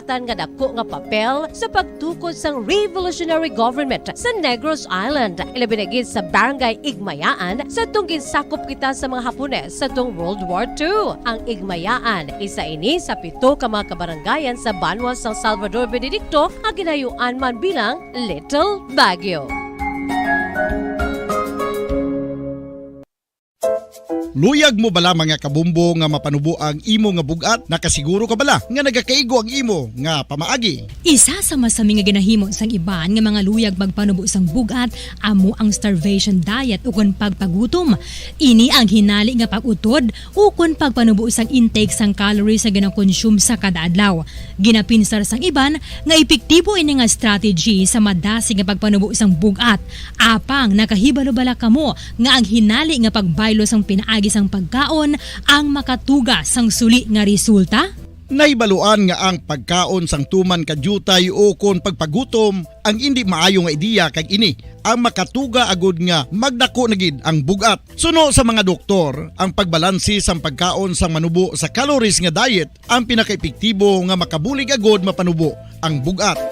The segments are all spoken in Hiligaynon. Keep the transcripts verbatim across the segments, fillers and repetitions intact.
tan nga dako nga papel sa pagtukod sang revolutionary government sa Negros Island, ilabi na gid sa Barangay Igmayaan, sa tong ginsakop kita sa mga Hapones sa tong World War Two. Ang Igmayaan, isa ini sa pito ka mga kabarangayan sa banwa sang Salvador Benedicto nga ginayuan man bilang Little Baguio. Luyag mo bala, mga kabombo, nga mapanubo ang imo nga bug-at? Nakasiguro ka bala nga nagakaigo ang imo nga pamaagi? Isa sa masami nga ginahimo sang iban nga mga luyag magpanubo sang bug-at amo ang starvation diet ukon pagpagutom. Ini ang hinali nga pag-utod ukon pagpanubo sang intake sang calories nga ginakonsume sa kada adlaw. Ginapinsar sang iban nga epektibo ini nga strategy sa madasig nga pagpanubo sang bug-at. Apang nakahibalo bala kamo nga ang hinali nga pagbaylo sang pinaagi sang pagkaon ang makatuga sang suli nga resulta? Nahibaluan nga ang pagkaon sang tuman ka diutay ukon pagpagutom ang indi maayo nga ideya, kag ini ang makatuga agud nga magdako na gid ang bug-at. Suno sa mga doktor, ang pagbalanse sang pagkaon sang manubo sa calories nga diet ang pinakaepektibo nga makabulig agud mapanubo ang bug-at.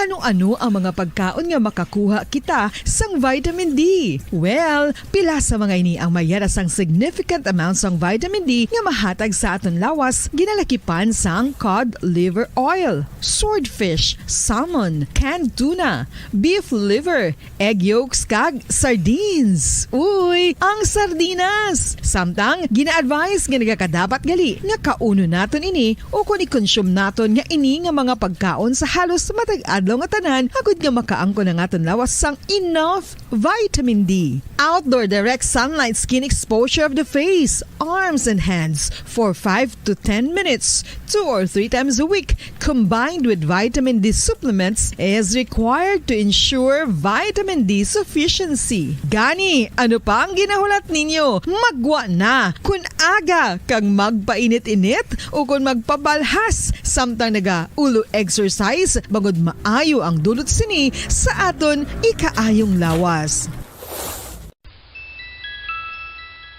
Ano-ano ang mga pagkaon nga makakuha kita sang vitamin D? Well, pila sa mga ini ang mayara sang significant amount sang vitamin D nga mahatag sa aton lawas, ginalakipan sang cod liver oil, swordfish, salmon, canned tuna, beef liver, egg yolks, kag sardines. Uy, ang sardinas! Samtang, gina-advise nga nagakadapat gali nga kaunon naton ini ukon i-consume naton nga ini nga mga pagkaon sa halos matag adlaw nga tanan, agud nga makaangkon ang aton lawas sang enough vitamin D. Outdoor direct sunlight skin exposure of the face, arms, and hands for five to ten minutes, two or three times a week, combined with vitamin D supplements, is required to ensure vitamin D sufficiency. Gani, ano pa ang ginahulat ninyo? Maggwa na! Kon aga kag magpainit-init ukon magpabalhas samtang naga-ulo exercise, bangod maayo ang dulot sini sa aton ikaayong lawas.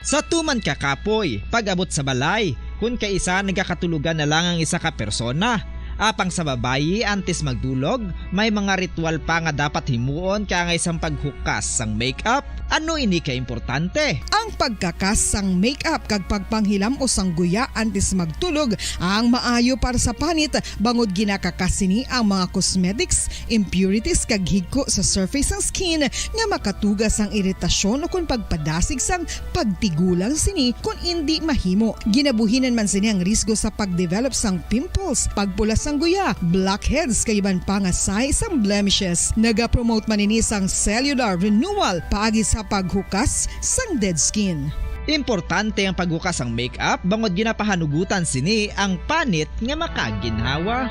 Sa tuman ka kapoy, pag-abot sa balay, kon kaisa nagakatulogan na lang ang isa ka persona. Apang sa babayi, antes magdulog, may mga ritual pa nga dapat himuon kaangay sang paghukas sang makeup. Ano ini ka importante? Ang pagkakas sang makeup kag pagpanghilam-os sang guya antes magtulog ang maayo para sa panit, bangod ginakakas sini ang mga cosmetics, impurities, kag higko sa surface sang skin nga makatuga sang iritasyon ukon pagpadasig sang pagtigulang sini kon indi mahimo. Ginabuhinan man sini ang risgo sa pagdevelop sang pimples, pagpula sang guya, blackheads, kag iban pa nga sign sang blemishes. Nagapromote man ini sang cellular renewal paagi sa paghukas sang dead skin. Importante ang paghukas sang makeup bangod ginapahanugutan sini ang panit nga makaginhawa.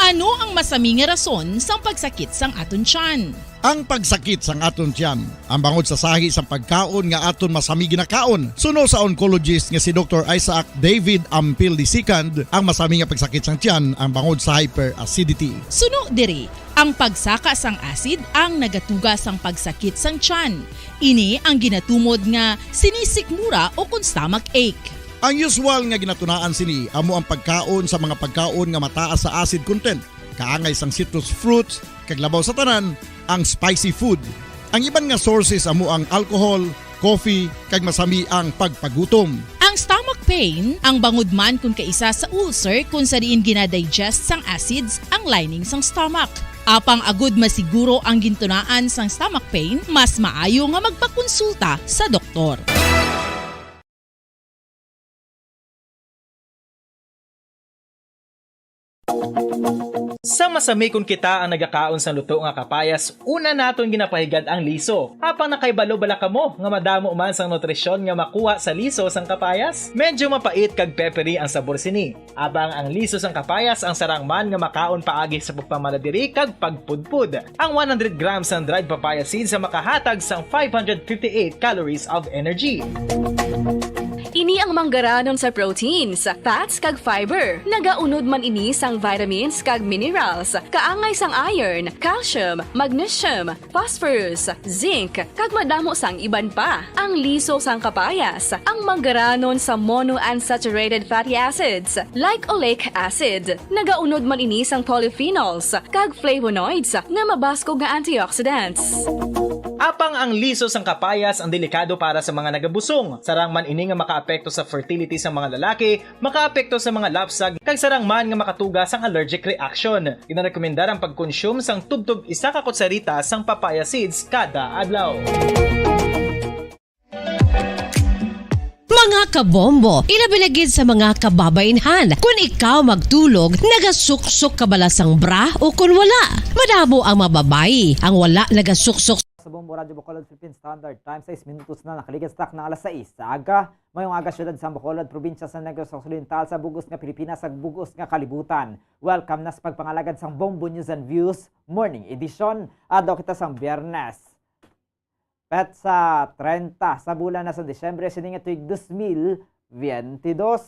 Ano ang masami nga rason sang pagsakit sang aton tiyan? Ang pagsakit sang aton tiyan, ang bangod sa sahi sang pagkaon nga aton masami ginakaon. Suno sa oncologist nga si Doktor Isaac David Ampil the second, ang masami nga pagsakit sang tiyan ang bangod sa hyperacidity. Suno diri, ang pagsaka sang acid ang nagatuga sang pagsakit sang tiyan. Ini ang ginatumod nga sinisikmura ukon stomach ache. Ang usual nga ginatunaan sini amo ang pagkaon sa mga pagkaon nga mataas sa acid content, kaangay sang citrus fruits, kag labaw sa tanan, ang spicy food. Ang iban nga sources amo ang alcohol, coffee, kag masami ang pagpagutom. Ang stomach pain, ang bangod man kon kaisa sa ulcer kon sa diin gina-digest sang acids ang lining sang stomach. Apang agud masiguro ang gintunaan sang stomach pain, mas maayo nga magpakonsulta sa doktor. Sa masami kon kita ang nagakaon sang luto nga kapayas, una naton ginapahigad ang liso. Apang nakahibalo bala kamo nga madamo man sang nutrisyon nga makuha sa liso sang kapayas? Medyo mapait kag peppery ang sabor sini. Apang ang liso sang kapayas ang sarang man nga makaon paagi sa pagpamala diri kag pagpudpod. Ang one hundred grams sang dried papaya seeds ang makahatag sang five hundred fifty-eight calories of energy. Ni ang manggaranon sa proteins, fats, kag fiber. Nagaunod man ini sang vitamins kag minerals, kaangay sang iron, calcium, magnesium, phosphorus, zinc, kag madamo sang iban pa. Ang liso sang kapayas, ang manggaranon sa monounsaturated fatty acids, like oleic acid. Nagaunod man ini sang polyphenols kag flavonoids nga mabaskog nga antioxidants. Apang ang liso sang kapayas ang delikado para sa mga nagabusong. Sarang man ini nga makaapekto sa fertility sa mga lalaki, makaapekto sa mga lapsag, kag sarang man nga makatuga sang allergic reaction. Ginarekomendar ang pagkonsume sang tubtob isa ka kutsarita sang papaya seeds kada adlaw. Mga kabombo, ilabi na gid sa mga kababainhan. Kun ikaw magtulog, nagasuksok ka bala sang bra o kun wala? Madamo ang mga babayi ang wala nagasuksok. Sa Bombo Radyo Bacolod Philippine Standard Time, sais minutos na nakaligid sa takna nga alas sais sa aga. Mayong aga, siyudad sang Bacolod, probinsya sa Negros Occidental, sa bug-os nga Pilipinas, sa bug-os nga kalibutan. Welcome na sa pagpangalagad sang Bombo News and Views Morning Edition. Adlaw kita sang Biyernes, petsa treinta sa bulan na sa Disyembre sini nga tuig dos mil biyente dos.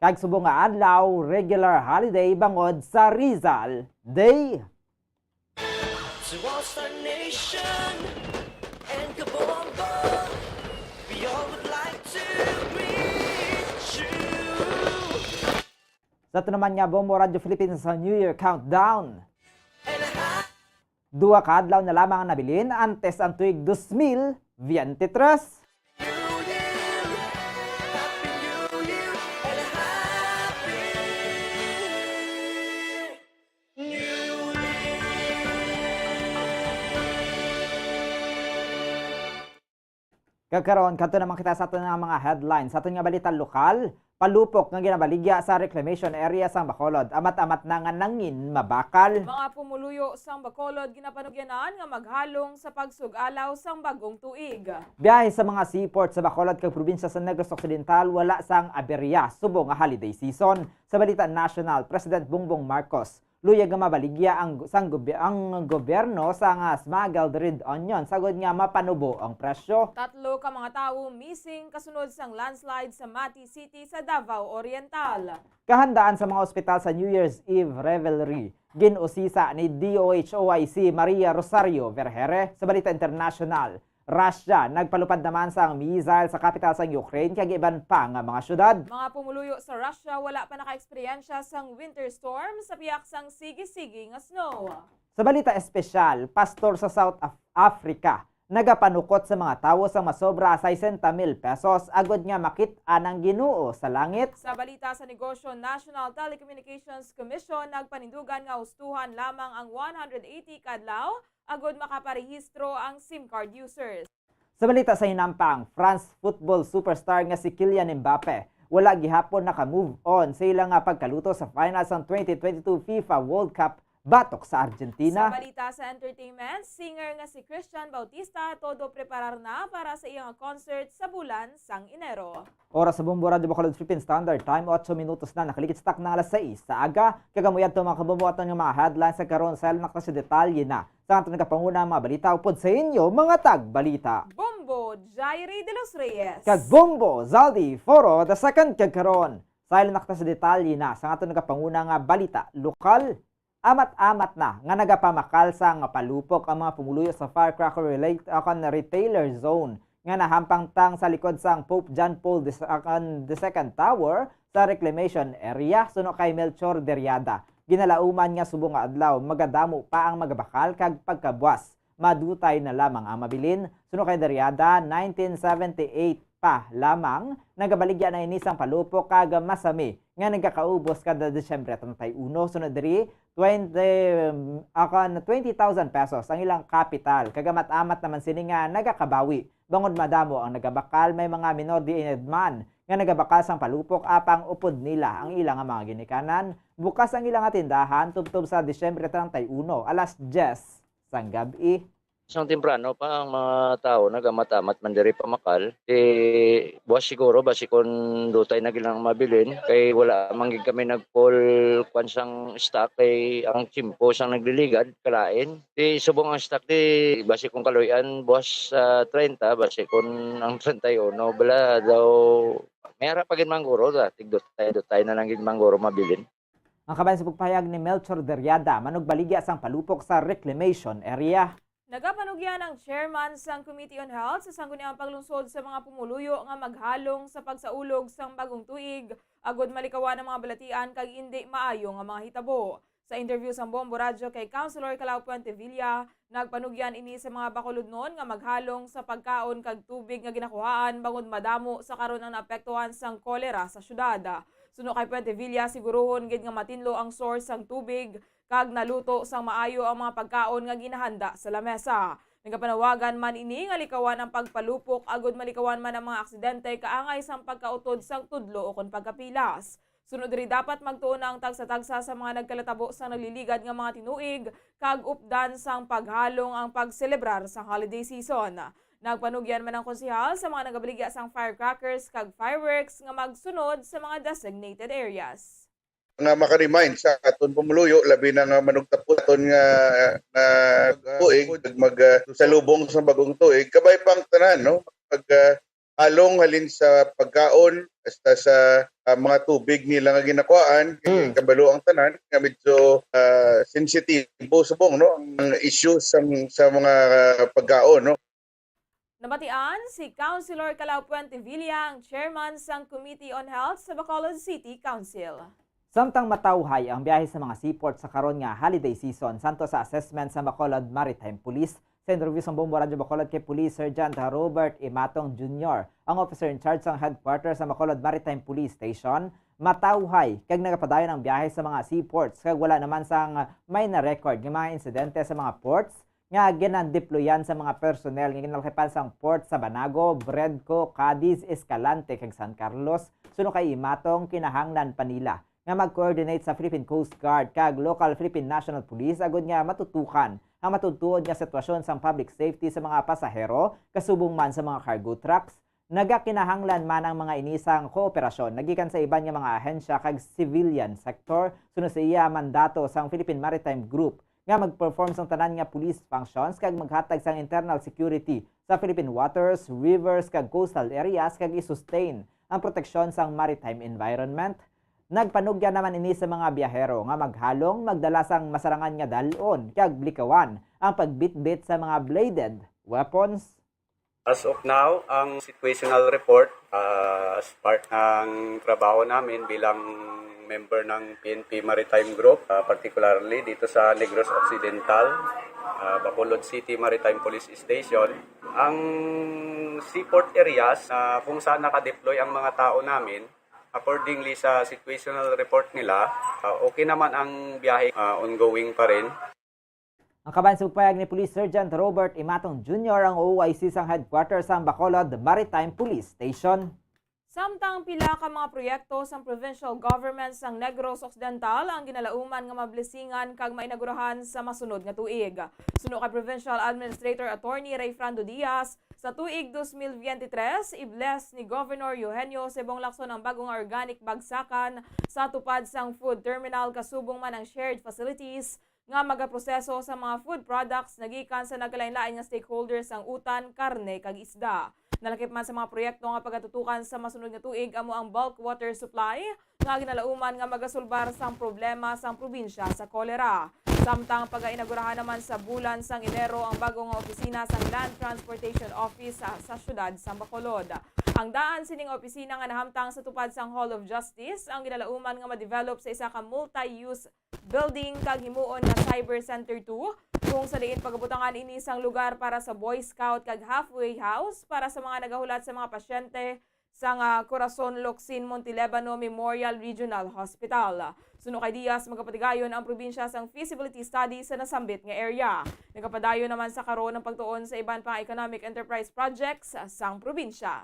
Kag subong nga adlaw, regular holiday bangod sa Rizal Day. To all Star Nation and Kabombo, we all would like to greet you. Sa aton naman nga Bombo Radyo Philippines sa New Year Countdown. Duha ka adlaw na lamang ang nabilin antes ang tuig dos mil biyente tres. Kag karon, kadto naman kita sa aton nga mga headlines. Sa aton nga balita lokal, palupok nga ginabaligya sa reclamation area sang Bacolod, amat-amat na nga nangin mabakal. Mga pumuluyo sang Bacolod ginapanugyanan nga maghalong sa pagsug-alaw sang bag-ong tuig. Biyahe sa mga seaport sa Bacolod kag probinsya sa Negros Occidental wala sang aberya subong nga holiday season. Sa balita national, President Bongbong Marcos luyag nga mabaligya ang, sang gobi-, ang gobyerno sang, ah, smuggled red onion sagod nga mapanubo ang presyo. Tatlo ka mga tawo missing kasunod sang landslide sa Mati City sa Davao Oriental. Kahandaan sa mga ospital sa New Year's Eve revelry, gin-usisa ni D O H O I C Maria Rosario Vergere. Sa balita international, Russia nagpalupad naman sang missile sa kapital sang Ukraine kag iban pa nga mga syudad. Mga pumuluyo sa Russia wala pa nakaeksperyensya sang winter storm sa pihak sang sige-sige nga snow. Sa balita espesyal, pastor sa South Af-, Africa nagapanukot sa mga tawo sang masobra sesenta mil pesos agod nga makit-an ang Ginoo sa langit. Sa balita sa negosyo, National Telecommunications Commission nagpanindugan nga hustuhan lamang ang one hundred eighty ka adlaw agod makaparehistro ang sim card users. Sa balita sa hinampang, France football superstar nga si Kylian Mbappe wala gihapon naka-move on sa ila nga pagkaluto sa final sang twenty twenty-two FIFA World Cup batok sa Argentina. Sa balita sa entertainment, singer nga si Christian Bautista todo preparar na para sa iyang concert sa bulan sang Enero. Oras sa Bombo Radyo Bacolod Philippine Standard Time, otso minutos na nakaligid sa takna nga alas sais sa aga. Kag amo yadto, mga kabombo, aton nga mga headlines sa karon. Sa ilang naktas detalye na sa aton nagapanguna nga mga balita upod sa inyo, mga tagbalita. Bombo Jairi de los Reyes. Kag Bombo Zaldi Foro the second. Kag karon, sa ilang naktas detalye na sa aton nagapanguna nga balita lokal. Amat-amat na nga nagapamakal sang palupok ang mga pumuluyo sa firecracker relate-, uh, kon retailer zone nga nahampang tang sa likod sang Pope John Paul the, uh, kon the second Tower sa reclamation area, suno kay Melchor Deriada. Ginalauman nga subong nga adlaw, magadamo pa ang magabakal kag pagkabuas, madutay na lamang ang mabilin. Suno kay Deriada, nineteen seventy-eight pa lamang nagabaligya na ini sang palupok kag masami nga nagakaubos kada Disyembre treinta y uno. Sunod diri, twenty, um, akan twenty thousand pesos ang ilang kapital. Kag amat-amat naman sini nga nagakabawi. Bangod madamo ang nagabakal, may mga minor de edad man nga nagabakal sang palupok, apang upod nila ang ila nga mga ginikanan. Bukas ang ila nga tindahan tubtob sa Disyembre treinta y uno, alas diyes sang gab-i. Sang temprano pa ang mga tawo nagamat-amat man diri pamakal. Di buwas siguro basi kon dutay na gid lang mabilin, kay wala man gid kami nag-full kwan sang stock, kay ang tiyempo sang nagliligad kalain. Di subong ang stock di basi kon kaluy-an buwas sa treinta, basi kon ang treinta y uno bala daw may ara pa gid mangguro, da tigdutay-dutay na lang gid mangguro mabilin. Ang kabahin sa pagpahayag ni Melchor Deriada, manugbaligya sang palupok sa reclamation area. Nagapanugyan ang chairman sang Committee on Health sa Sangguniang Paglungsod sa mga pumuluyo nga maghalong sa pagsaulog sang bagong tuig agod malikawan ang mga balatian kag indi maayo nga mga hitabo. Sa interview sang Bombo Radyo kay Councilor Calao Puentevilla, nagpanugyan ini sa mga Bacolodnon nga maghalong sa pagkaon kag tubig nga ginakuhaan bangod madamo sa karon ang naapektuhan sang kolera sa syudad. Suno kay Puentevilla, siguruhon gid nga matinlo ang source sang tubig kag naluto sang maayo ang mga pagkaon nga ginahanda sa lamesa. Nagapanawagan man ini nga likawan ang pagpalupok agud malikawan man ang mga aksidente kaangay sang pagkautod sang tudlo ukon pagkapilas. Sunod diri, dapat magtuon na ang tagsa-tagsa sa mga nagkalatabo sang nagliligad nga mga tinuig kag updan sang paghalong ang pagselebrar sang holiday season. Nagpanugyan man ang konsehal sa mga nagabaligya sang firecrackers kag fireworks nga magsunod sa mga designated areas. Nga maka-remind sa aton pumuluyo, labi na nga manugtapos aton nga, nga tuig, mag, ah, sa lubong sa bagong tuig, kabay pang tanan, no? Pag, ah, halong halin sa pagkaon hasta sa, ah, mga tubig nila nga ginakuhaan, kay Mm. kabalo ang tanan nga medyo, ah, sensitibo subong, no, ang issue sa, sa mga, ah, pagkaon, no? Nabatian si Councilor Calao Puentevilla, ang chairman sang Committee on Health sa Bacolod City Council. Samtang matawhay ang biyahe sa mga seaport sa karon nga holiday season, santo sa assessment sa Bacolod Maritime Police, sa interview sang Bombo Radyo Bacolod kay Police Sergeant Robert Imatong Junior, ang officer in charge sang headquarters sa Bacolod Maritime Police Station, matawhay kag nagapadayon ang biyahe sa mga seaports kag wala naman sang may na-record nga mga insidente sa mga ports nga ginadeployan sa mga personnel nga ginalakipan sang port sa Banago, Bredco, Cadiz, Escalante, kag San Carlos. Suno kay Imatong, kinahanglan pa nila nga mag-coordinate sa Philippine Coast Guard kag local Philippine National Police agud nga matutukan ang matutuod nga sitwasyon sang public safety sa mga pasahero, kasubong man sa mga cargo trucks. Nagakinahanglan man ang mga ini sang kooperasyon nagikan sa iban nga mga ahensya kag civilian sector, suno sa iya mandato sang Philippine Maritime Group nga mag-perform sang tanan nga police functions kag maghatag sang internal security sa Philippine waters, rivers, kag coastal areas kag i-sustain ang proteksyon sang maritime environment. Nagpanugyan naman ini sa mga biyahero nga maghalong magdala sang masarangan nga dal-on kag likawan ang pagbitbit sa mga bladed weapons. As of now, ang situational report, ah, as part ng trabaho namin bilang member ng P N P Maritime Group, ah, particularly dito sa Negros Occidental, ah, Bacolod City Maritime Police Station, ang seaport areas na kung saan nakadeploy ang mga tao namin, accordingly sa situational report nila, ah, okay naman ang biyahe, ah, ongoing pa rin. Ang kabahin sa pagpahayag ni Police Sergeant Robert Imatong Junior, ang O I C sang headquarters sang Bacolod Maritime Police Station. Samtang pila ka mga proyekto sang provincial government sang Negros Occidental ang ginalauman nga mablisingan kag mainagurahan sa masunod nga tuig. Suno kay Provincial Administrator Attorney Rayfrando Diaz, sa tuig dos mil biyente tres, i-bless ni Governor Eugenio Sebong Lacson ang bago nga organic bagsakan sa tupad sang food terminal, kasubong man ang shared facilities nga magaproseso sa mga food products nagikan sa nagkalain-lain nga stakeholders sang utan, karne, kag isda. Nalakip man sa mga proyekto nga pagatutukan sa masunod nga tuig amo ang bulk water supply nga ginalauman nga magasulbar sang problema sang probinsya sa kolera. Samtang pagainagurahan naman sa bulan sang Enero ang bago nga opisina sang Land Transportation Office sa, sa siyudad sang Bacolod. Ang daan sining opisina nga nahamtang sa tupad sang Hall of Justice ang ginalauman nga ma-develop sa isa ka multi-use building kag himuon nga Cyber Center two, kung sa diin pagabutangan ini sang lugar para sa Boy Scout kag halfway house para sa mga nagahulat sa mga pasyente sang, ah, Corazon Locsin Montelebano Memorial Regional Hospital. Suno kay Diaz, magapatigayon ang probinsya sang feasibility study sa nasambit nga area. Nagapadayon naman sa karon ang pagtuon sa iban pa nga economic enterprise projects sang probinsya.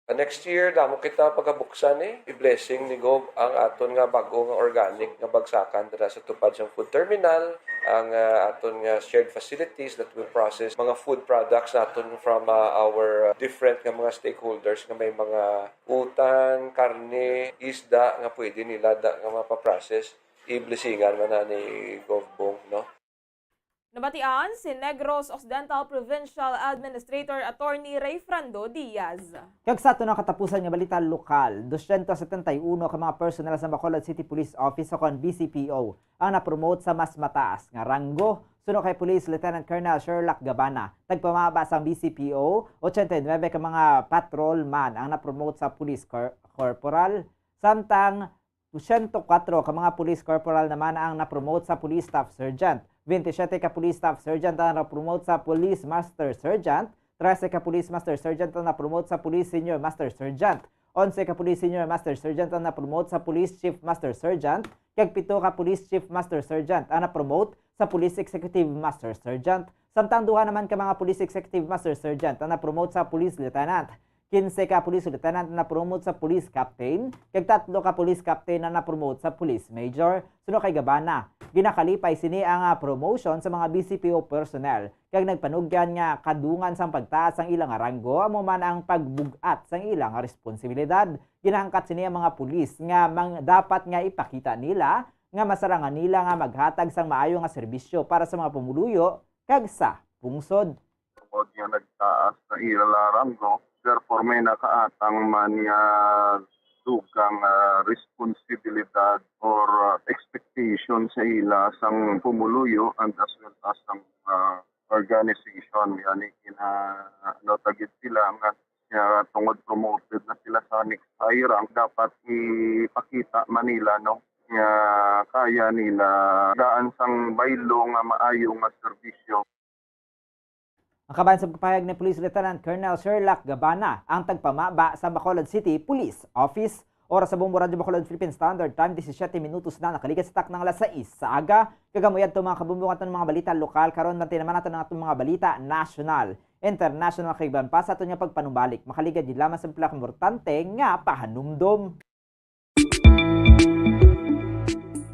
Uh, next year, damo kita pagabuksan ni i-blessing ni Gov ang aton nga bag-o nga organic nga bagsakan dira sa tupad sang food terminal, ang, uh, aton nga shared facilities that will process mga food products naton from, uh, our, uh, different nga mga stakeholders nga may mga utan, karne, isda nga pwede nila da, nga mapaprocess, i-blessingan man na ni Gov Bong, no? Nabatian si Negros Occidental Provincial Administrator Attorney Rayfrando Diaz. Kag sa aton ang katapusan nga balita lokal, dosyentos setenta y uno ka mga personnel sa Bacolod City Police Office o kon B C P O ang napromote sa mas mataas nga ranggo, suno kay Police Lieutenant Colonel Sherlock Gabana. Tagpamaba sang B C P O, ochenta y nuebe ka mga patrolman ang napromote sa Police Cor-, Corporal, samtang siyento kuwatro ka mga police corporal naman ang napromote sa police staff sergeant. Bente siyete ka police staff sergeant ang napromote sa police master sergeant. Trese ka police master sergeant ang napromote sa police senior master sergeant. Onse ka police senior master sergeant ang napromote sa police chief master sergeant. Kag pito ka police chief master sergeant ang napromote sa police executive master sergeant. Samtang duha naman ka mga police executive master sergeant ang napromote sa police lieutenant. Kinse ka police lieutenant na na-promote sa police captain, kag tatlo ka police captain na na-promote sa police major. Suno kay Gabana, ginakalipay sini ang, ah, promotion sa mga B C P O personnel, kag nagpanugyan nga kadungan sang pagtaas sang ila nga ranggo amo man ang pagbug-at sang ila nga responsibilidad. Ginahangkat sini ang mga pulis nga mang-, dapat nga ipakita nila nga masarangan nila nga maghatag sang maayo nga serbisyo para sa mga pumuluyo kag sa pungsod. Tungod nga nagtaas na ila ranggo, therefore may nakaatang man nga dugang, ah, responsibilidad or, ah, expectation sa ila sang pumuluyo and as well as sang, ah, organization. Gani gina-, ano, tagid sila nga, nga tungod promoted na sila sa next higher rank, dapat ipakita man nila, no, nga kaya nila daan sang baylo nga maayo nga serbisyo. Ang kabahin sa pagpahayag ni Police Lieutenant Colonel Sherlock Gabana, ang tagpamaba sa Bacolod City Police Office. Oras sa Bombo Radyo Bacolod Philippine Standard Time, disisiete minutos na nakaligad sa takna nga alas sais sa aga. Kag amo yadto, mga kabombo, ang aton mga balita lokal. Karon, bantay naman naton ang aton mga balita national, international, kag iban pa sa aton nga pagpanumbalik. Makaligad gid lamang sa pila ka importante nga pahanumdom.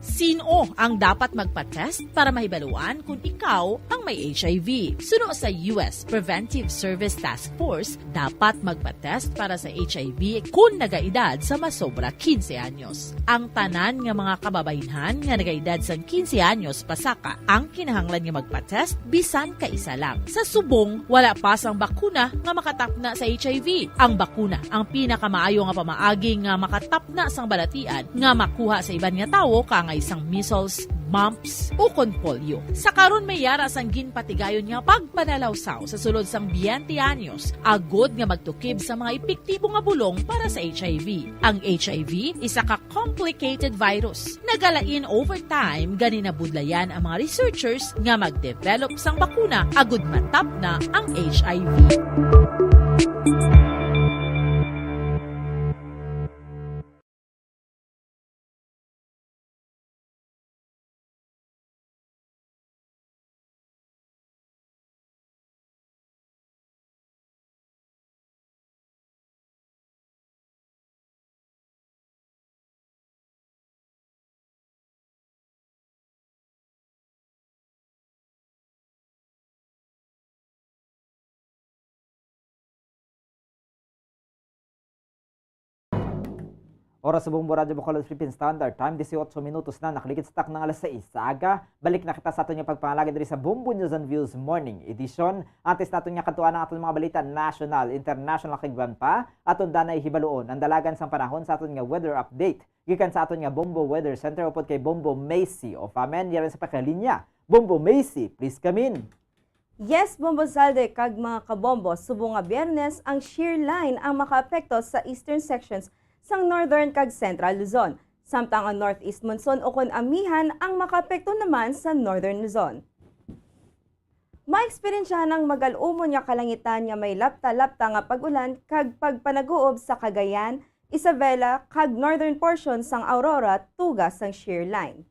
Sin-o ang dapat magpa-test para mahibaluan kon ikaw ang may H I V? Suno sa U S Preventive Service Task Force, dapat magpa-test para sa H I V kon nagaedad sa masobra quince anyos. Ang tanan nga mga kababaynhan nga nagaedad sang quince anyos pasaka ang kinahanglan nga magpa-test bisan kaisa lang. Sa subong, wala pa sang bakuna nga makatapna sa H I V. Ang bakuna ang pinakamaayo nga pamaagi nga makatapna sang balatian nga makuha sa iban nga tawo, kaangay sang measles, mumps, ukon polio. Sa karon, may yara sang ginpatigayon nga pagpanalawsaw sa sulod sang biyente anyos, agod nga magtukib sa mga epektibo nga bulong para sa H I V. Ang H I V isa ka complicated virus. Nagalain over time, gani nabudlayan ang mga researchers nga mag-develop sang bakuna agud matapna ang H I V. Oras sa Bombo Radyo Bacolod Philippine Standard Time, disiotso minutos na nakaligid sa takna nga alas sais sa aga. Balik na kita sa aton nga pagpangalagad diri sa Bombo News and Views Morning Edition. Antes naton nga kadtuan ang aton mga balita national, international, kag iban pa, aton danay hibaluon ang dalagan sang panahon sa aton nga weather update gikan sa aton nga Bombo Weather Center upod kay Bombo Macy Ofamen, yari sa pakalinya. Bombo Macy, please come in. Yes, Bombo Zalde kag mga kabombo, subong nga Biyernes, ang shear line ang makaapekto sa eastern sections sang northern kag central Luzon, samtang ang northeast monsoon ukon amihan ang makaapekto naman sa northern Luzon. Maeksperiensyahan ang magal-umon nga kalangitan nga may lapta-lapta nga pag-ulan kag pagpanaguob sa Cagayan, Isabela, kag northern portion sang Aurora tuga sang shear line.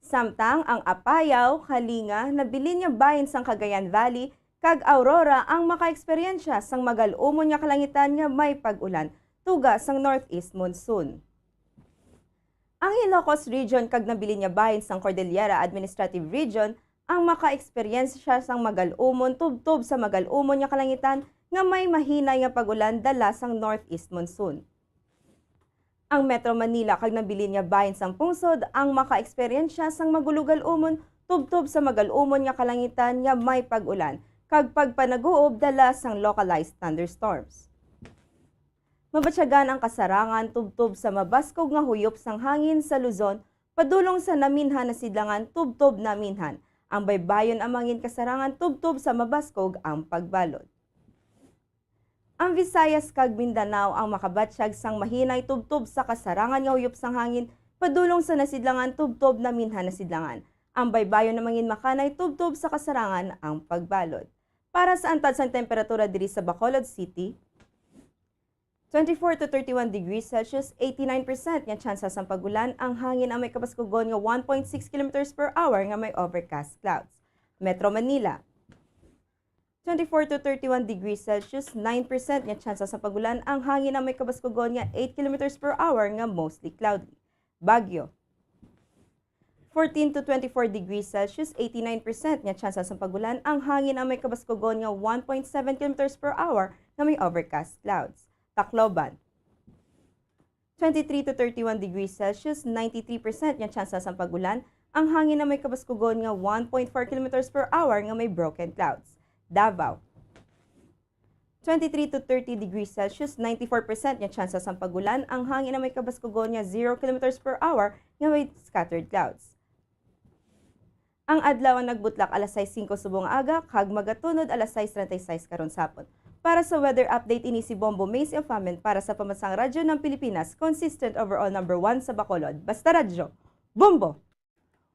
Samtang ang Apayao, Kalinga, nabilin nga bahin sang Cagayan Valley, kag Aurora ang makaeksperyensya sang magal-umon nga kalangitan nga may pag-ulan, tuga sang northeast monsoon. Ang Ilocos Region kag nabilin nga bahin sang Cordillera Administrative Region ang makaeksperyensya sang magal-umon tubtob sa magal-umon nga kalangitan nga may mahinay nga pag-ulan dala sang northeast monsoon. Ang Metro Manila kag nabilin nga bahin sang pungsod ang makaeksperyensya sang magulogal-umon tubtob sa magal-umon nga kalangitan nga may pag-ulan kag pagpanaguob dala sang localized thunderstorms. Mabatyagan ang kasarangan tubtob sa mabaskog nga huyop sang hangin sa Luzon padulong sa Naminhan nga sidlangan tubtob Naminhan. Ang baybayon ang mangin kasarangan tubtob sa mabaskog ang pagbalod. Ang Visayas kag Mindanao ang makabatyag sang mahinay tubtob sa kasarangan nga huyop sang hangin padulong sa nasidlangan tubtob Naminhan nga sidlangan. Ang baybayon ang mangin makanay tubtob sa kasarangan ang pagbalod. Para sa antad sang temperatura diri sa Bacolod City, twenty-four to thirty-one degrees Celsius, eighty-nine percent nga tsansa sang pag-ulan, ang hangin ang may kabaskugon nga one point six kilometers per hour nga may overcast clouds. Metro Manila, twenty-four to thirty-one degrees Celsius, nine percent nga tsansa sang pag-ulan, ang hangin ang may kabaskugon nga eight kilometers per hour nga mostly cloudy. Baguio, fourteen to twenty-four degrees Celsius, eighty-nine percent nga tsansa sang pag-ulan, ang hangin ang may kabaskugon nga one point seven kilometers per hour nga may overcast clouds. Tacloban, twenty-three to thirty-one degrees Celsius, ninety-three percent nga tsansa sang pag-ulan, ang hangin ang may kabaskugon nga one point four kilometers per hour nga may broken clouds. Davao, twenty-three to thirty degrees Celsius, ninety-four percent nga tsansa sang pag-ulan, ang hangin ang may kabaskugon nga zero kilometers per hour nga may scattered clouds. Ang adlaw ang nagbutlak alas sais singko subong nga aga kag magatunod alas sais treinta y seis karon sa hapon. Para sa weather update, ini si Bombo Macy of Amen para sa Pambansang Radyo ng Pilipinas, consistent overall number one sa Bacolod. Basta Radyo, Bombo!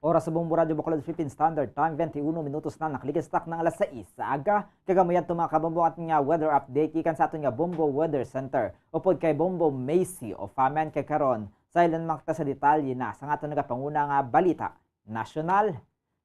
Oras sa Bombo Radyo Bacolod, Philippine Standard Time, twenty-one minutos na, nakaligas tak ng alas sais sa aga. Kagamuyan to, mga kabombo, aton nga weather update gikan sa aton nga Bombo Weather Center. Upod kay Bombo Macy of Amen, kay karon, sa ilan man kita sa detalye na sa aton nagapanguna nga balita nasyonal.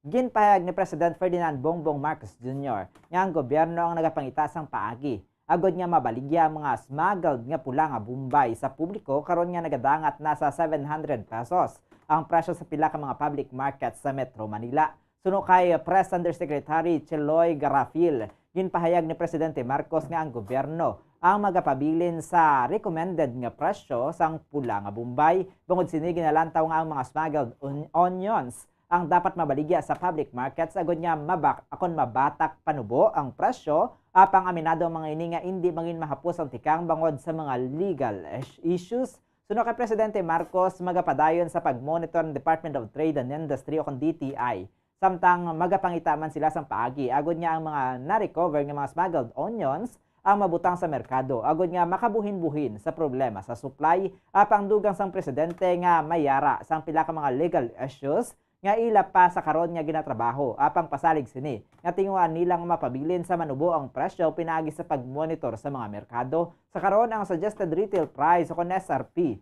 Ginpahayag ni President Ferdinand Bongbong Marcos Junior nga ang gobyerno ang nagapangita sang paagi agod nga mabaligya ang mga smuggled nga pula nga bombay sa publiko, karon nga nagadangat na sa seven hundred pesos ang presyo sa pila ka mga public market sa Metro Manila. Suno kay Press Undersecretary Cheloy Garafil, ginpahayag ni Presidente Marcos nga ang gobyerno ang magapabilin sa recommended nga presyo sang pula nga bombay. Bangod sini, ginalantaw nga ang mga smuggled on-, onions ang dapat mabaligya sa public markets agod nga mabak-, akon mabatak panubo ang presyo, apang aminado ang mga ini nga indi mangin mahapos ang tikang bangod sa mga legal is-, issues. Suno kay Presidente Marcos, magapadayon sa pag-monitor ang Department of Trade and Industry o kon D T I, samtang magapangita man sila sang paagi agod nga ang mga na-recover nga mga smuggled onions ang mabutang sa merkado agod nga makabuhin-buhin sa problema sa supply, apang dugang sang presidente nga may yara sang pila ka mga legal issues nga ila pa sa karon nga ginatrabaho, apang pasalig sini nga tinguhaan nila nga mapabilin sa manubo ang presyo pinaagi sa pag-monitor sa mga merkado. Sa karon, ang suggested retail price o kon S R P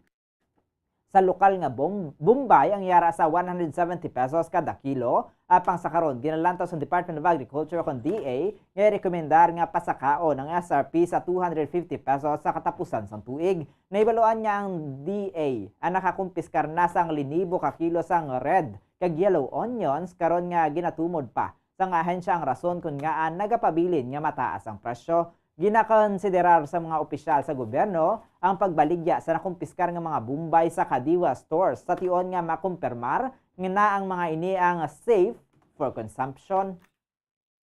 sa lokal nga bom-, bombay ang yara sa one hundred seventy pesos kada kilo, apang sa karon ginalantaw sa Department of Agriculture o kon D A nga rekomendar nga pasakaon ang S R P sa two hundred fifty pesos sa katapusan sang tuig. Nahibaluan nga ang D A ang nakakumpiskar na sang linibo ka kilo sang red kag yellow onions karon nga ginatumod pa sang ahensya ang rason kon ngaa nagapabilin nga mataas ang presyo. Ginakonsiderar sa mga opisyal sa gobyerno ang pagbaligya sa nakumpiskar nga mga bombay sa Kadiwa stores sa tion nga makumpirmar nga na ang mga ini ang safe for consumption.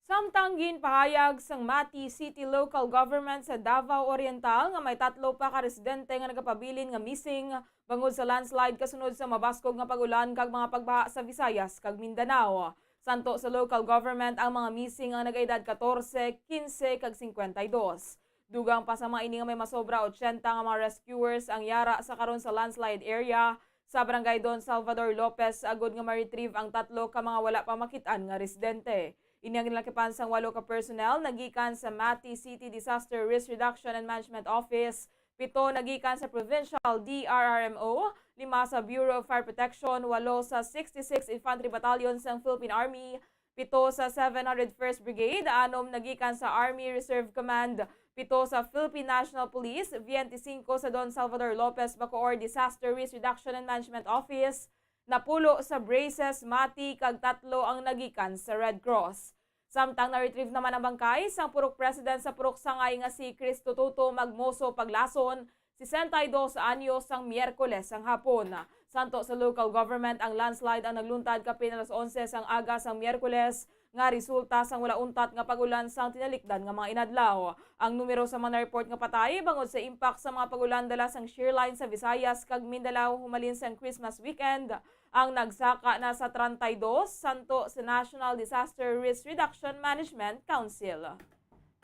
Samtang ginpahayag sang Mati City Local Government sa Davao Oriental nga may tatlo pa ka residente nga nagapabilin nga missing bangod sa landslide kasunod sa mabaskog nga pag-ulan kag mga pagbaha sa Visayas kag Mindanao. Santo sa local government, ang mga missing ang nagaedad katorse, kinse, kag singkwenta y dos. Dugang pa sa mga ini nga may masobra, ochenta nga mga rescuers ang yara sa karon sa landslide area sa Barangay Don Salvador Lopez, agud nga ma-retrieve ang tatlo ka mga wala pa makit-an nga residente. Ini ang ginlakipan sang walo ka personnel nagikan sa Mati City Disaster Risk Reduction and Management Office, pito nagikan sa Provincial D R R M O, lima sa Bureau of Fire Protection, walo sa sixty-six Infantry Battalion sang Philippine Army, pito sa seven hundred first Brigade, anom nagikan sa Army Reserve Command, pito sa Philippine National Police, twenty-five sa Don Salvador Lopez Bacoor Disaster Risk Reduction and Management Office, napulo sa Braces, Mati, kag tatlo ang nagikan sa Red Cross. Samtang na-retrieve naman ang bangkay sang purok president sa Purok Sangay nga si Cristo Toto Magmoso Paglason, sesenta y dos anyos, sang Miyerkules sang hapon. Santo sa local government, ang landslide ang nagluntad kapin alas onse sang aga sang Miyerkules, nga resulta sang wala untat nga pag-ulan sang tinalikdan nga mga inadlaw. Ang numero sa mga na-report nga patay bangod sa impact sa mga pag-ulan dala sang shear line sa Visayas kag Mindanao humalin sang Christmas weekend ang nagsaka na sa treinta y dos, santo sa National Disaster Risk Reduction Management Council.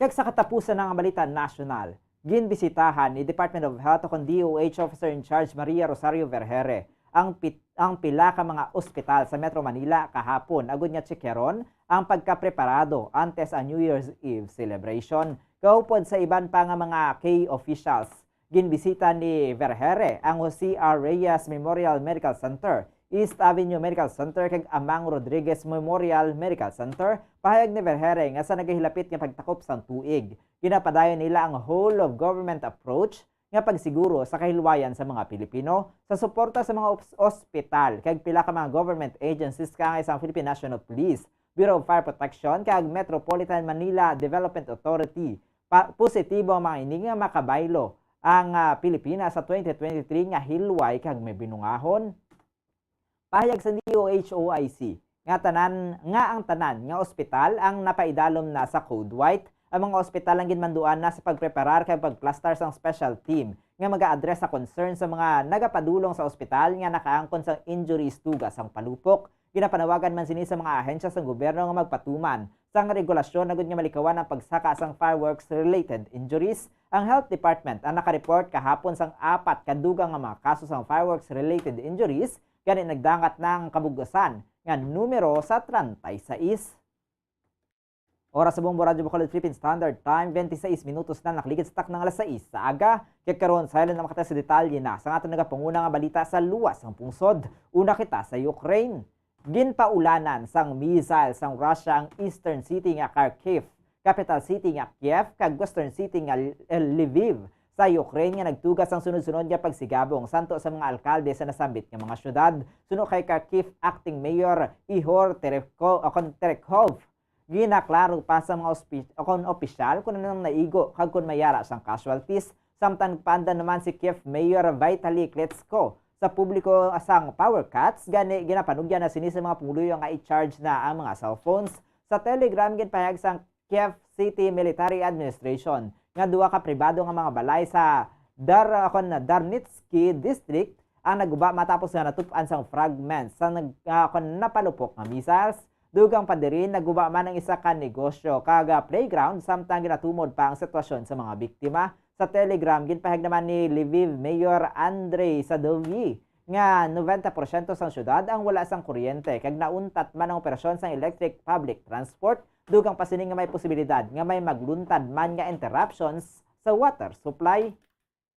Kag sa katapusan na nga balita nasyonal, ginbisitahan ni Department of Health o kon D O H Officer in Charge Maria Rosario Vergere ang pit-, ang pila ka mga ospital sa Metro Manila kahapon agud nga tsekyaron ang pagkapreparado antes ang New Year's Eve celebration. Kaupod sa iban pa nga mga key officials, ginbisita ni Vergere ang Jose R. Reyes Memorial Medical Center, East Avenue Medical Center, kag Amang Rodriguez Memorial Medical Center. Pahayag ni Vergere nga sa nagahilapit nga pagtakop sang tuig, ginapadayon nila ang whole of government approach nga pagsiguro sa kahilwayan sa mga Pilipino sa suporta sa mga ops-, ospital kag pila ka mga government agencies kaangay sang Philippine National Police, Bureau of Fire Protection, kag Metropolitan Manila Development Authority. Pa-, positibo ang mga ini nga makabaylo ang, ah, Pilipinas sa twenty twenty-three nga hilway kag may binungahon. Pahayag sa D O H O I C nga tanan, nga ang tanan nga ospital ang napaidalom na sa Code White. Ang mga ospital ang ginmanduan na sa pagpreparar kag pagplastar sang special team nga mag-a-address sa concern sa mga nagapadulong sa ospital nga nakaangkon sang injuries dugang sang palupok. Ginapanawagan man sini sa mga ahensya sang gobyerno nga magpatuman sang regulasyon agud nga malikawan ang pagsaka sang fireworks-related injuries. Ang Health Department ang nakareport kahapon sang apat ka dugang nga mga kaso sang fireworks-related injuries, gani nagdangat na ang kabug-usan nga numero sa treinta y seis. Oras sa Bombo Radyo Bacolod Philippine Standard Time, twenty-six minutos na nakaligid sa takna nga alas sais sa aga. Kag karon, silent na makita sa detalye na sa aton nagapanguna nga balita sa luwas sang pungsod. Una kita sa Ukraine. Ginpaulanan sang missile sang Russia ang eastern city nga Kharkiv, capital city nga Kiev, kag western city nga L-, Lviv sa Ukraine nga nagtuga sang sunod-sunod nga pagsigabong santo sa mga alkalde sa nasambit nga mga syudad. Suno kay Kharkiv Acting Mayor Ihor Tereko-, o kon Terekhov, ginaklaro pa sa mga ospi-, o kon opisyal kung ano ang naigo kag kung may ara sang casualties. Samtang nagpaandam naman si Kiev Mayor Vitali Klitschko sa publiko sang power cuts, gani ginapanugyan na sini sa mga pumuluyo nga i-charge na ang mga cellphones. Sa Telegram, ginpahayag sang Kiev City Military Administration nga duha ka pribado nga mga balay sa Dar-, kon Darnitsky District ang naguba matapos nga natup-an sang fragments sa nag-, ah, kon napalupok nga missiles. Dugang pa diri, naguba man ang isa ka negosyo kag, ah, playground, samtang ginatumod pa ang sitwasyon sa mga biktima. Sa Telegram, ginpahayag naman ni Lviv Mayor Andrei Sadovyi nga noventa porsyento sang syudad ang wala sang kuryente kag nauntat man ang operasyon sang electric public transport, dugang pa sini nga may posibilidad nga may magluntad man nga interruptions sa water supply.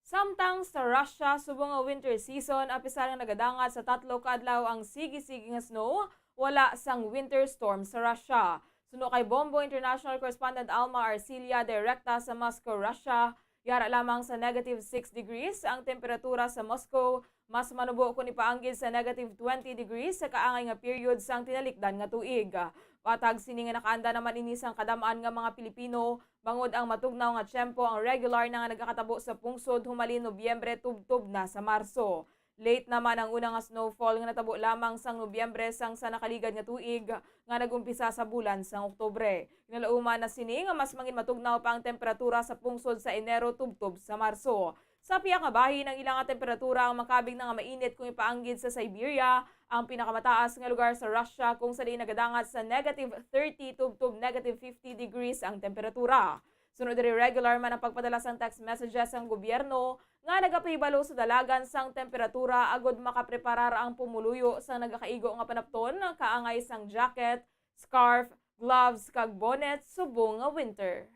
Samtang sa Russia, subong nga winter season, apisar nga nagadangat sa tatlo ka adlaw ang sige-sige nga snow, wala sang winter storm sa Russia. Suno kay Bombo International Correspondent Alma Arcilia, direkta sa Moscow, Russia, yara lamang sa negative six degrees ang temperatura sa Moscow, mas manubo kon ipaanggid sa negative twenty degrees sa kaangay nga period sang tinalikdan nga tuig. Matag sini nga nakaanda naman ini sang kadam-an nga mga Pilipino, bangod ang matugnaw nga tiyempo ang regular na nga nagakatabo sa pungsod humalin Nobyembre tubtob na sa Marso. Late naman ang una nga snowfall nga natabo lamang sang Nobyembre sang sa nakaligad nga tuig nga nag-umpisa sa bulan sang Oktubre. Ginalauman na sini nga mas mangin matugnaw pa ang temperatura sa pungsod sa Enero tubtob sa Marso. Sa pihak nga bahin, ang ila nga temperatura ang makabig na nga mainit kung ipaanggid sa Siberia, ang pinakamataas nga lugar sa Russia, kung sa diin nagadangat sa negative thirty tubtob negative fifty degrees ang temperatura. Sunod diri, regular man ang pagpadala sang text messages sang gobyerno nga nagapahibalo sa dalagan sang temperatura agud makapreparar ang pumuluyo sang nagakaigo nga panapton, kaangay sang jacket, scarf, gloves, kag bonnet subong nga winter.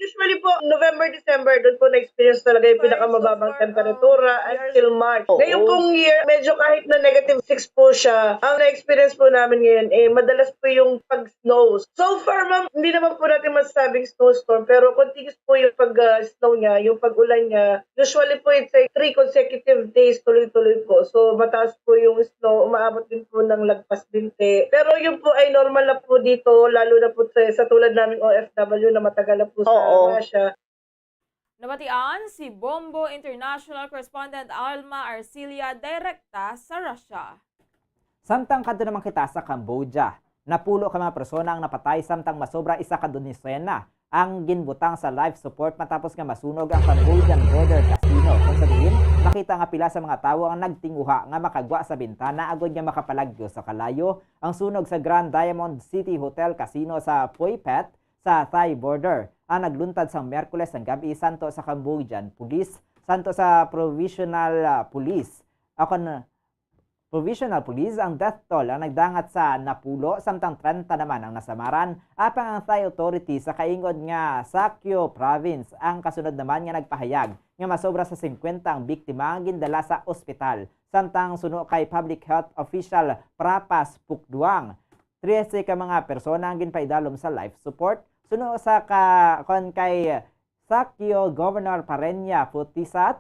Usually po, November, December, doon po na-experience talaga yung pinakamababang temperatura until March. Ngayong pong year, medyo kahit na negative six po siya, ang na-experience po namin ngayon, eh, madalas po yung pag-snow. So far, ma'am, hindi naman po natin masasabing snowstorm, pero continuous po yung pag-snow niya, yung pag-ulan niya. Usually po, it's like three consecutive days, tuloy-tuloy po. So, mataas po yung snow, umaabot din po ng lagpas twenty. Pero yun po ay normal na po dito, lalo na po sa, sa tulad naming O F W na matagal na po sa Russia. Nabatian si Bombo International Correspondent Alma Arcilia direkta sa Russia. Samtang kadto naman kita sa Cambodia, napulo ka mga persona ang napatay samtang masobra isa ka dosena ang ginbutang sa life support matapos nga masunog ang Cambodian Border Casino, kung sa diin makita nga pila sa mga tawo ang nagtinguha nga makagwa sa bintana agod nga makapalagyo sa kalayo. Ang sunog sa Grand Diamond City Hotel Casino sa Phuiphet sa Thai border ang nagluntad sang Miyerkules sang gab-i santo sa Cambodian Police, santo sa Provisional ah, Police, o kon Provisional Police, ang death toll ang nagdangat sa napulo, samtang trenta naman ang nasamaran. Apang ang Thai authorities sa kaingod nga Sakyo Province ang kasunod naman nga nagpahayag nga masobra sa singkwenta ang biktima nga gindala sa ospital, samtang suno kay Public Health Official Prapas Pukduang, trese ka mga persona ang ginpaidalom sa life support. Suno sa ka, kon kay Sakyo Governor Parenya Putisat,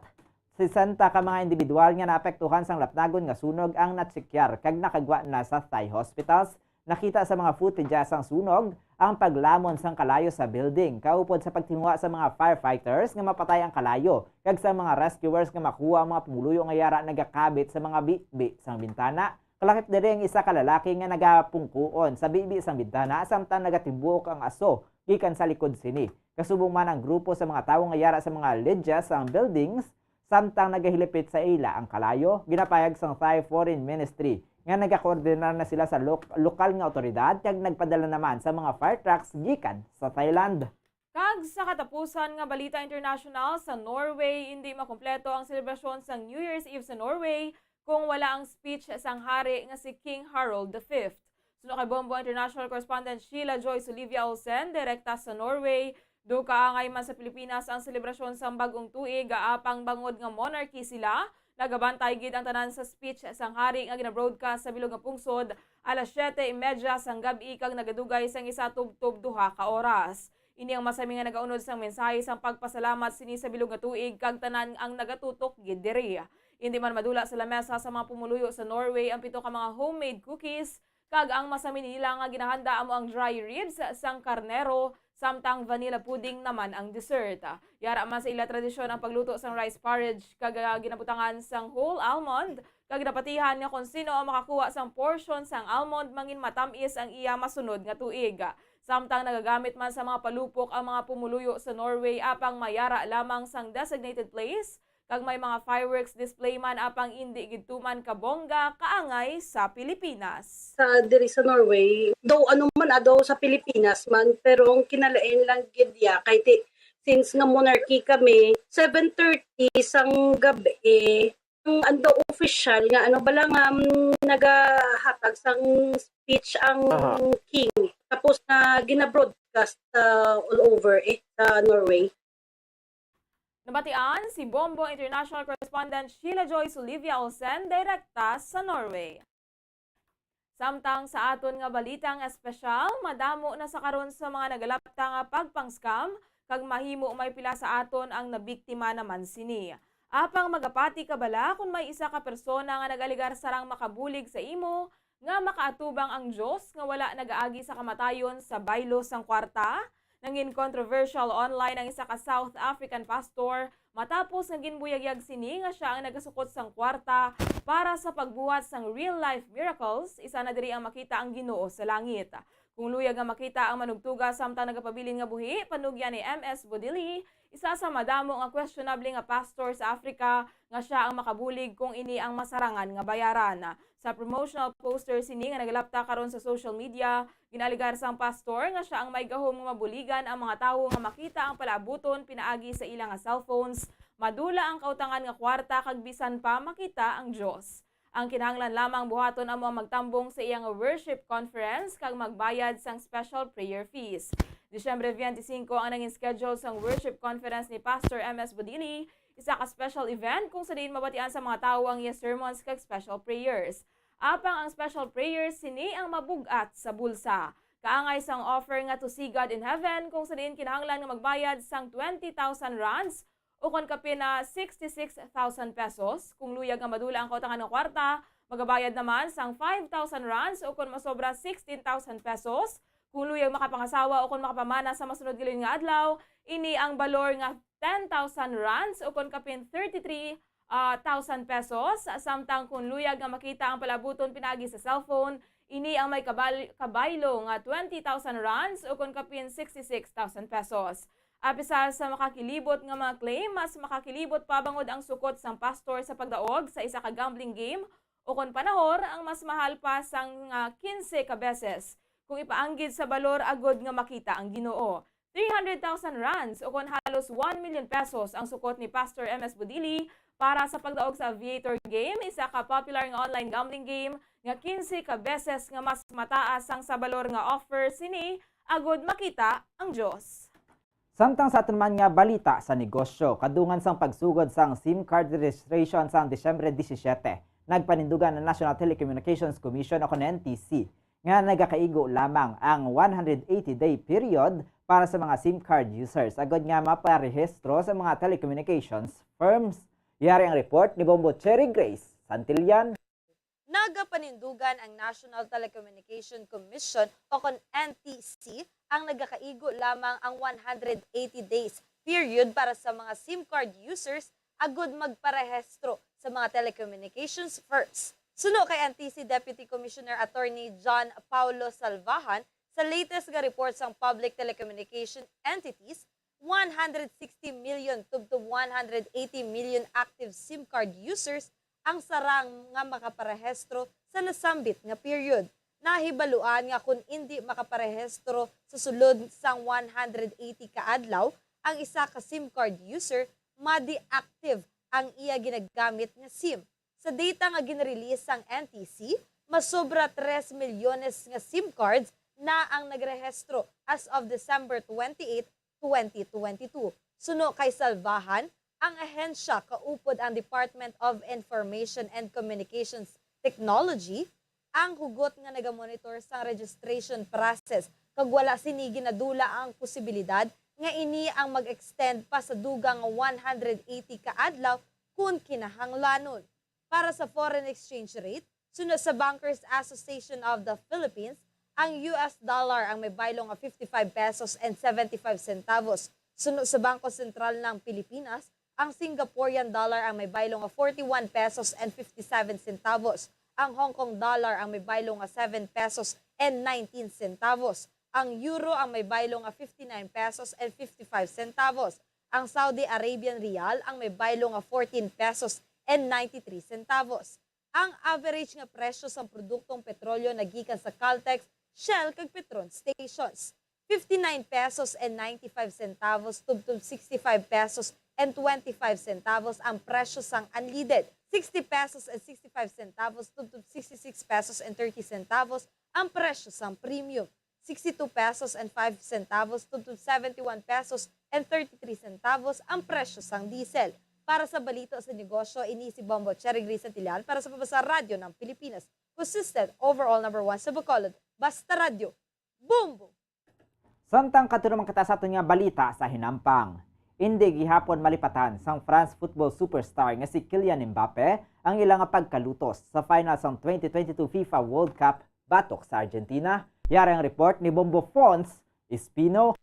sesenta ka mga individual nga naapektuhan sang lapnagon nga sunog ang natsekyar kag nakagwa na sa Thai hospitals. Nakita sa mga footage sang sunog ang paglamon sang kalayo sa building, kaupod sa pagtinguha sa mga firefighters nga mapatay ang kalayo kag sa mga rescuers nga makuha ang mga pumuluyo nga yara nagakabit sa mga bibi sang bintana. Kalakip diri ang isa ka lalaki nga nagapungkuon sa bibi sang bintana samtang nagatibuok ang aso gikan sa likod sini. Kasubong man ang grupo sa mga tawo nga yara sa mga ledges sang buildings samtang nagahilipit sa ila ang kalayo. Ginapahayag sang Thai Foreign Ministry nga nagakoordinar na sila sa lo- lokal nga awtoridad kag nagpadala naman sa mga fire trucks gikan sa Thailand. Kag sa katapusan nga balita international, sa Norway, hindi makumpleto ang selebrasyon sang New Year's Eve sa Norway kung wala ang speech sang hari nga si King Harald the Fifth. Suno kay Bombo International Correspondent Sheila Joy Olivia Olsen, direkta sa Norway, duol kaangay man sa Pilipinas ang selebrasyon sang bag-ong tuig, apang bangod nga monarchy sila, nagabantay gid ang tanan sa speech sang hari nga ginabroadcast sa bilog nga pungsod alas siyete y media sang gab-i kag nagadugay sang isa tubtob duha ka oras. Ini ang masami nga nagaunod sang mensahe sang pagpasalamat sini sa bilog nga tuig kag tanan ang nagatutok gid diri. Indi man madula sa lamesa sa mga pumuluyo sa Norway ang pito ka mga homemade cookies, kag ang masami nila nga ginahanda amo ang dry ribs sang karnero, samtang vanilla pudding naman ang dessert. Yara man sa ila tradisyon ang pagluto sang rice porridge kag ah, ginabutangan sang whole almond, kag napatihan nga kon sino ang makakuha sang portion sang almond mangin matam-is ang iya masunod nga tuig. Samtang nagagamit man sa mga palupok ang mga pumuluyo sa Norway, apang mayara lamang sang designated place, kag may mga fireworks display man, apang indi gid tuman kabongga kaangay sa Pilipinas. Sa diri sa Norway, daw ano man, ah, daw sa Pilipinas man, pero ang kinalain lang gid ya kay ti, since nga monarchy kami, seven thirty sang gabi, ang, ang daw official nga ano bala nga, um, nagahatag sang speech ang Aha. King. Tapos na ginabroadcast sa all over eh sa Norway. Nabatian si Bombo International Correspondent Sheila Joy Olivia Olsen direkta sa Norway. Samtang sa aton nga balitang espesyal, madamo na sa karon sa mga nagalapta nga pagpang-scam kag mahimo may pila sa aton ang nabiktima naman sini. Apang magapati ka bala kon may isa ka persona nga nag-alegar sarang makabulig sa imo nga makaatubang ang Dios nga wala nagaagi sa kamatayon sa baylo sang kwarta? Nangin controversial online ang isa ka South African pastor matapos nga ginbuyagyag sini nga sia ang nagasukot sang kwarta para sa pagbuhat sang real-life miracles, isa na diri ang makita ang Ginoo sa langit. Kung luyag nga makita ang manugtuga samtang nagapabilin nga buhi, panugyan ni M S Bodili, isa sa madamo nga questionable nga pastor sa Africa, nga sia ang makabulig kung ini ang masarangan nga bayaran. Sa promotional poster sini nga nagalapta karon sa social media, ginaalegar sang pastor nga sia ang may gahom nga mabuligan ang mga tawo nga makita ang palaabuton pinaagi sa ila nga cellphones, madula ang kautangan nga kwarta kag bisan pa makita ang Dios. Ang kinahanglan lamang buhaton amo ang magtambong sa iya nga worship conference kag magbayad sang special prayer fees. Disyembre twenty-five ang nangin schedule sang worship conference ni Pastor M S Bodili, isa ka special event kung sa diin mabatian sa mga tawo ang iya sermons kag special prayers. Apang ang special prayers, sini ang mabug-at sa bulsa. Kaangay sang offer nga To See God in Heaven, kung sa diin kinahanglan nga magbayad sang twenty thousand rands, ukon kapin na sixty-six thousand pesos. Kung luyag nga madula ang kautangan nga kwarta, magabayad naman sang five thousand rands, ukon masobra sixteen thousand pesos. Kung luyag makapangasawa ukon makapamana sa masunod nga adlaw, ini ang balor nga ten thousand rands, ukon kapin thirty-three ah, thousand pesos. Samtang kung luyag nga makita ang palabuton pinaagi sa cellphone, ini ang may kabal-, kabaylo nga twenty thousand rands, ukon kapin sixty-six thousand pesos. Apisar sa makakilibot nga mga claim, mas makakilibot pa bangod ang sukot sang pastor sa pagdaog sa isa ka gambling game, ukon panahor, ang mas mahal pa sang, ah, quince ka beses kung ipaanggid sa balor agud nga makita ang Ginoo. Three hundred thousand rands, ukon halos one million pesos, ang sukot ni Pastor M S Budili para sa pagdaog sa Aviator Game, isa ka popular nga online gambling game nga quince ka beses nga mas mataas ang sa balor nga offer sini agud makita ang Dios. Samtang sa aton man nga balita sa negosyo, kadungan sang pagsugod sang SIM card registration sang Disyembre disisiete, nagpanindugan ang National Telecommunications Commission o kon N T C nga nagakaigo lamang ang one hundred eighty day period para sa mga SIM card users agod nga maparehistro sa mga telecommunications firms. Yari ang report ni Bombo Cherry Grace Santillan. Nagapanindugan ang National Telecommunication Commission o kon N T C ang nagakaigo lamang ang one hundred eighty days period para sa mga SIM card users agud magparehistro sa mga telecommunications firms. Suno kay N T C Deputy Commissioner Attorney John Paulo Salvahan, sa latest nga report sang public telecommunication entities, one hundred sixty million tubtob one hundred eighty million active SIM card users ang sarang nga makaparehistro sa nasambit nga period. Nahibaluan nga kon indi makaparehistro sa sulod sang one hundred eighty ka adlaw ang isa ka SIM card user, ma-deactive ang iya ginagamit nga SIM. Sa data nga ginrelease sang N T C, masobra tres milyones nga SIM cards na ang nagrehistro as of December twenty-eight, twenty twenty-two. Suno kay Salvahan, ang ahensya kaupod ang Department of Information and Communications Technology ang hugot nga nagamonitor sang registration process kag wala sini ginadula ang posibilidad nga ini ang mag-extend pa sa dugang nga one hundred eighty ka adlaw kon kinahanglanon. Para sa foreign exchange rate, suno sa Bankers Association of the Philippines, ang U S dollar ang may baylo nga fifty-five pesos and seventy-five centavos. Suno sa Bangko Sentral ng Pilipinas, ang Singaporean dollar ang may baylo nga forty-one pesos and fifty-seven centavos. Ang Hong Kong dollar ang may baylo nga seven pesos and nineteen centavos. Ang euro ang may baylo nga fifty-nine pesos and fifty-five centavos. Ang Saudi Arabian riyal ang may baylo nga fourteen pesos and ninety-three centavos. Ang average nga presyo sang produktong petrolyo nagikan sa Caltex, Shell, kag Petron stations, fifty-nine pesos and ninety-five centavos tubtob sixty-five pesos and twenty-five centavos ang presyo sang unleaded, sixty pesos and sixty-five centavos tubtob sixty-six pesos and thirty centavos ang presyo sang premium, sixty-two pesos and five centavos tubtob seventy-one pesos and thirty-three centavos ang presyo sang diesel. Para sa balita sa negosyo, ini si Bombo Cherry Grace Santillan para sa Pabasa Radyo ng Pilipinas. Consistent, overall number one sa Bacolod. Basta Radyo, Bombo! Samtang kadto naman kita sa aton nga balita sa hinampang. Indi gihapon malipatan sang France football superstar nga si Kylian Mbappe ang ila nga pagkalutos sa final sang twenty twenty-two FIFA World Cup batok sa Argentina. Yari ang report ni Bombo Fons Espino.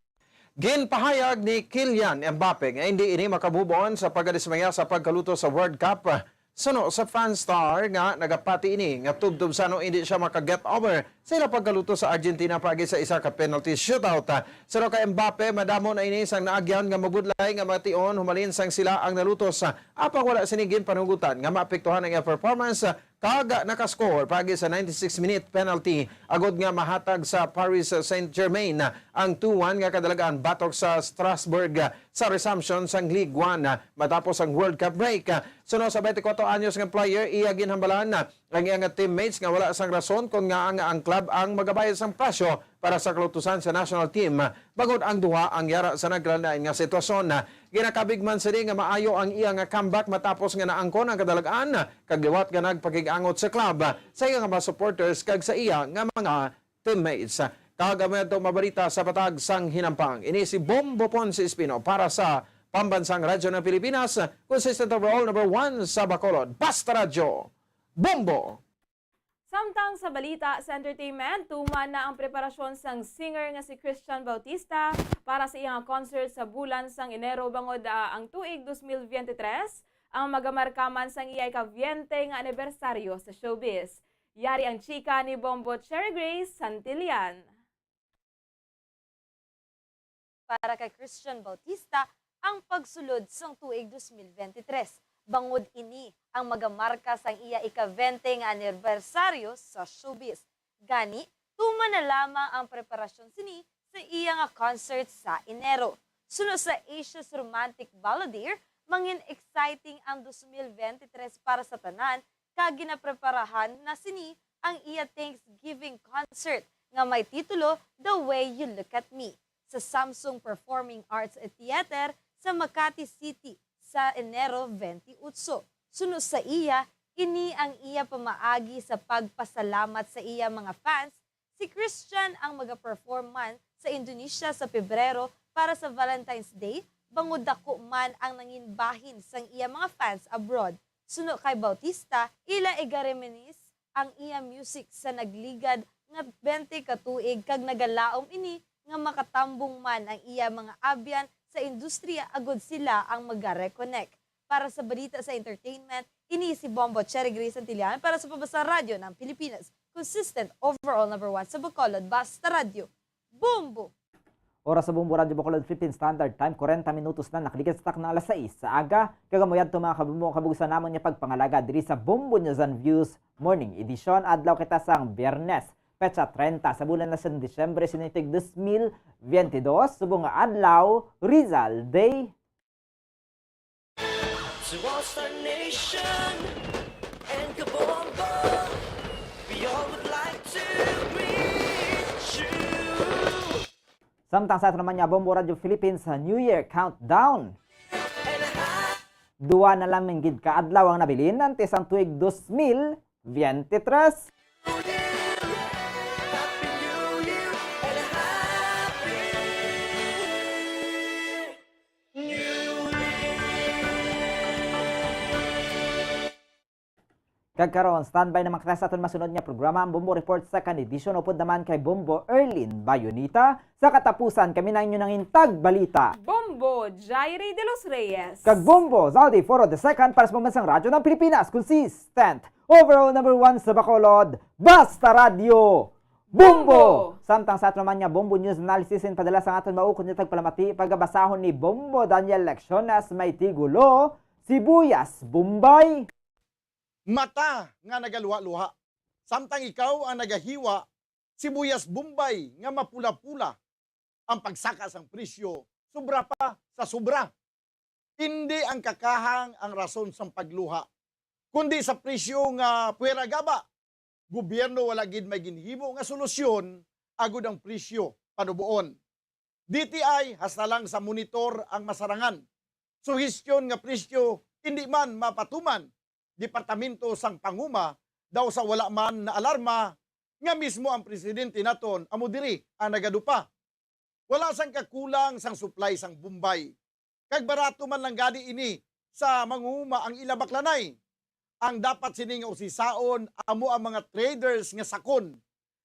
Ginpahayag ni Kylian Mbappe nga hindi ini makabubon sa pagkadismaya sa pagkalutos sa World Cup. Suno sa France star nga nagapati ini nga tubtob sa ano hindi siya maka-get over sa ila pagkalutos sa Argentina paagi sa isa ka penalty shootout. Suno kay Mbappe, madamo na ini sang naagyan nga mabudlay nga mga tion humalin sang sila ang nalutos. Apang wala sini ginpanugutan nga maapektuhan ang iya performance Kag nakascore paagi sa ninety-six minute penalty agod nga mahatag sa Paris Saint-Germain ang two one nga kadalagan batok sa Strasbourg sa resumption sang Ligue one matapos ang World Cup break. Suno sa twenty-four anyos nga player, iya ginhambalan ang iya nga teammates nga wala sang rason kon ngaa nga ang club ang magabayad sang presyo para sa kalutusan sa national team, bangod ang duha ang yara sa naglain-lain nga sitwasyon. Ginakabig man sini nga maayo ang iya nga comeback matapos nga naangkon ang kadalag-an, kag liwat nga nagpakig-angot sa club, sa iya nga mga supporters, kag sa iya nga mga teammates. Kag amo yadto mabalita sa patag sang hinampang. Ini si Bombo Ponce Espino para sa Pambansang Radyo ng Pilipinas, consistent overall number one sa Bacolod. Basta Radyo, Bombo! Samtang sa balita sa entertainment, tuman na ang preparasyon sang singer nga si Christian Bautista para sa iyang concert sa bulan sang Enero, bangod, ah, ang tuig dos mil biyente tres ang magamarka man sang iya ika-biyente nga anibersaryo sa showbiz. Yari ang chika ni Bombo Cherry Grace Santillan. Para kay Christian Bautista ang pagsulod sang tuig dos mil biyente tres, bangod ini ang magamarka sang iya ika-biyente nga anibersaryo sa showbiz. Gani, tuman na lamang ang preparasyon sini sa iya nga concert sa Enero. Suno sa Asia's Romantic Balladeer, mangin-exciting ang dos mil biyente tres para sa tanan, kag ginapreparahan na sini ang iya Thanksgiving concert nga may titulo The Way You Look at Me sa Samsung Performing Arts Theater sa Makati City sa Enero twenty-eight. Suno sa iya, ini ang iya pamaagi sa pagpasalamat sa iya mga fans. Si Christian ang magaperform man sa Indonesia sa Pebrero para sa Valentine's Day, bangod daku man ang nangin bahin sang iya mga fans abroad. Suno kay Bautista, ila iga-reminisce ang iya music sa nagligad nga biyente ka tuig, kag nagalaom ini nga makatambong man ang iya mga abyan sa industriya agud sila ang maga-reconnect. Para sa balita sa entertainment, ini si Bombo Cherry Grace Santillan para sa Pabasa Radyo ng Pilipinas. Consistent overall number one sa Bacolod, Basta Radyo, Bombo! Oras sa Bombo Radyo Bacolod, Philippine Standard Time, kwarenta minutos na, nakaligad sa takna alas sais sa aga. Kag amo yadto, mga kabombo, ang kabugusan namon nga pagpangalaga diri sa Bombo News and Views Morning Edition. Adlaw kita sang Biyernes, petsa treinta sa bulan na sang Disyembre, sini tuig dos mil biyente dos, subong nga adlaw, Rizal Day. To all Star Nation and Kabombo, we all would like to greet you. Samtang sa aton naman nga Bombo Radio Philippines sa New Year Countdown. Dua na lamang gid ka adlaw ang nabilin antes ang tuig dos mil biyente tres. Kag karon, standby naman kita sa aton masunod nga programa, ang Bombo Report Second Edition, upod naman kay Bombo Erlin Bayonita. Sa katapusan, kami na inyo nangin tagbalita, Bombo Jairi de los Reyes. Kag Bombo Zaldi Foro the Second para sa Pambansang Radyo ng Pilipinas. Consistent overall number one sa Bacolod, Basta Radyo, Bombo! Bombo! Samtang sa aton man nga Bombo News Analysis, in padala sang aton maukod nga tagpalamati, pagabasahon ni Bombo Daniel Lecciones, may tigulo, Sibuyas Bombay. Mata nga nagaluha-luha, samtang ikaw ang nagahiwa sibuyas Bombay nga mapula-pula. Ang pagsaka sang presyo, sobra pa sa sobra. Indi ang kakahang ang rason sang pagluha, kundi sa presyo nga puwera gaba. Gobyerno wala gid may ginhimo nga solusyon agud ang presyo panuboon. D T I hasta lang sa monitor ang masarangan. Suhestyon nga presyo indi man mapatuman. Departamento sang Panguma daw sa wala man naalarma nga mismo ang presidente naton amo diri ang nagadupa. Wala sang kakulang sang supply sang Bombay, kag barato man lang gani ini sa manguma ang ila baklanay. Ang dapat sini nga usisaon amo ang mga traders nga sakon.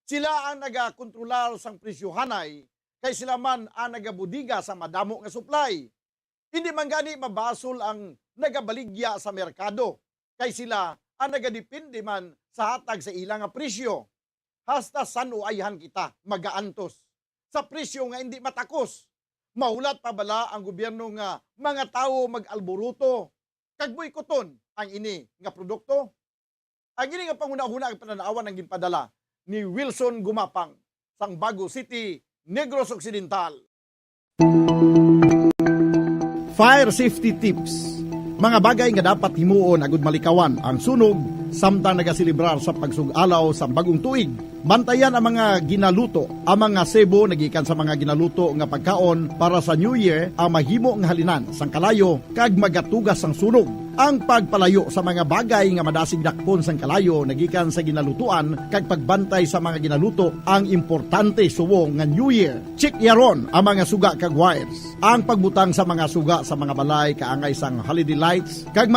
Sila ang nagakontrolar sang presyohanay, kay sila man ang nagabudega sa madamo nga supply. Indi man gani mabasol ang nagabaligya sa merkado, kay sila ang nagadepende man sa hatag sa ila nga presyo. Hasta san-o ayhan kita magaantos sa presyo nga indi matakos? Mahulat pa bala ang gobyerno nga mga tawo mag-alboruto kag boykoton ang ini nga produkto? Ang ini nga panghunahuna nga panan-awan ang ginpadala ni Wilson Gumapang sang Bago City, Negros Occidental. Fire safety tips. Mga bagay nga dapat himuon agud malikawan ang sunog samtang nagaselebrar sa pagsug-alaw sa bagong tuig. Bantayan ang mga ginaluto, ang mga sebo nagikan sa mga ginaluto nga pagkaon para sa New Year ang mahimo nga halinan sang kalayo kag magatugas sang sunog. Ang pagpalayo sa mga bagay nga madasig dakpon sang kalayo nagikan sa ginalutuan kag pagbantay sa mga ginaluto ang importante subong nga New Year. Check yaron ang mga suga kag wires. Ang pagbutang sa mga suga sa mga balay kaangay sang holiday lights kag